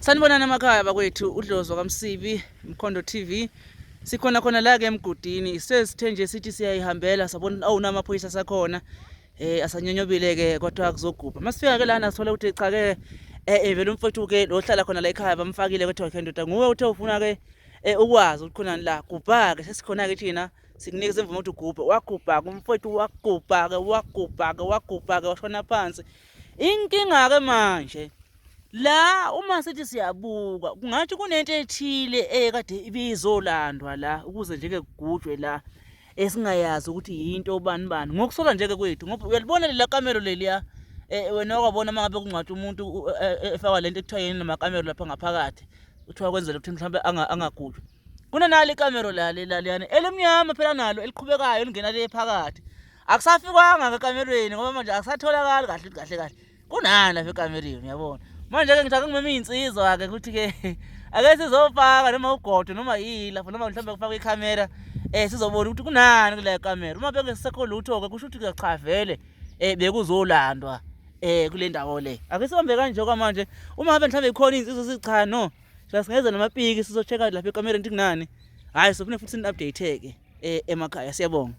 Sanibonani emakhaya bakwethu, uDlozi kaMsibi, Mkhondo TV. Sikhona khona la ke emgodini. Sesithe nje sithi siyayihambela sabona awu namaphoyisa sakhona. Asanyonyobile ke kodwa kuzogubha. Masifika ke lana sithola ukuthi cha ke vele umfowethu ke lo hlala khona la ekhaya bamfakile kwethiwa ke ndoda nguwe uthe ufuna ke ukwazi ukuthi khona la gubha ke sesikhona ke thina sikunikeza imvume ukuthi ugubhe. Wagubha ke umfowethu, wagubha ke, wagubha ke, wagubha ke, washona phansi. Inkinga ke manje la uma sithi siyabuka kungathi kunento ethile ekade ibizolandwa la ukuze nje ke kugujwe la esingayazi ukuthi yinto bani bani, ngokusola nje ke kwethu, ngoba uyalibona lela kamero leliya, wena wakwabona uma ngabe kungcwatshwa umuntu efakwa lento ekuthiwa yini namakamero lapha ngaphakathi, kuthiwa kwenzela ukuthi mhlawumbe angagujwa. Kunanalo ikamero la leliyana elimnyama phela nalo eliqhubekayo elingena le phakathi. Akusafikwanga ekamerweni ngoba manje akusatholakali kahle ukuthi kahle kahle kunani lapha ekamereni, uyabona. Manje-ke ngithi ake ngimeme iy'nsizwa-ke ukuthi-ke ake sizofaka noma ugodo noma yini lapho noma mhlawumbe kufakwe ikhamera, sizobona ukuthi kunani kule kamera. Uma bengesekho lutho-ke kusho ukuthi cha vele bekuzolandwa kule ndawo le. Ake sibambe kanje kwamanje, uma ngabe mhlawumbe ikhona iy'nsizwa sithi cha no, thina singeza namapiki sizo-check-a lapha ekamereni ukuthi kunani. Hhayi, sofuna futhi sini-update-ke emakhaya. Siyabonga.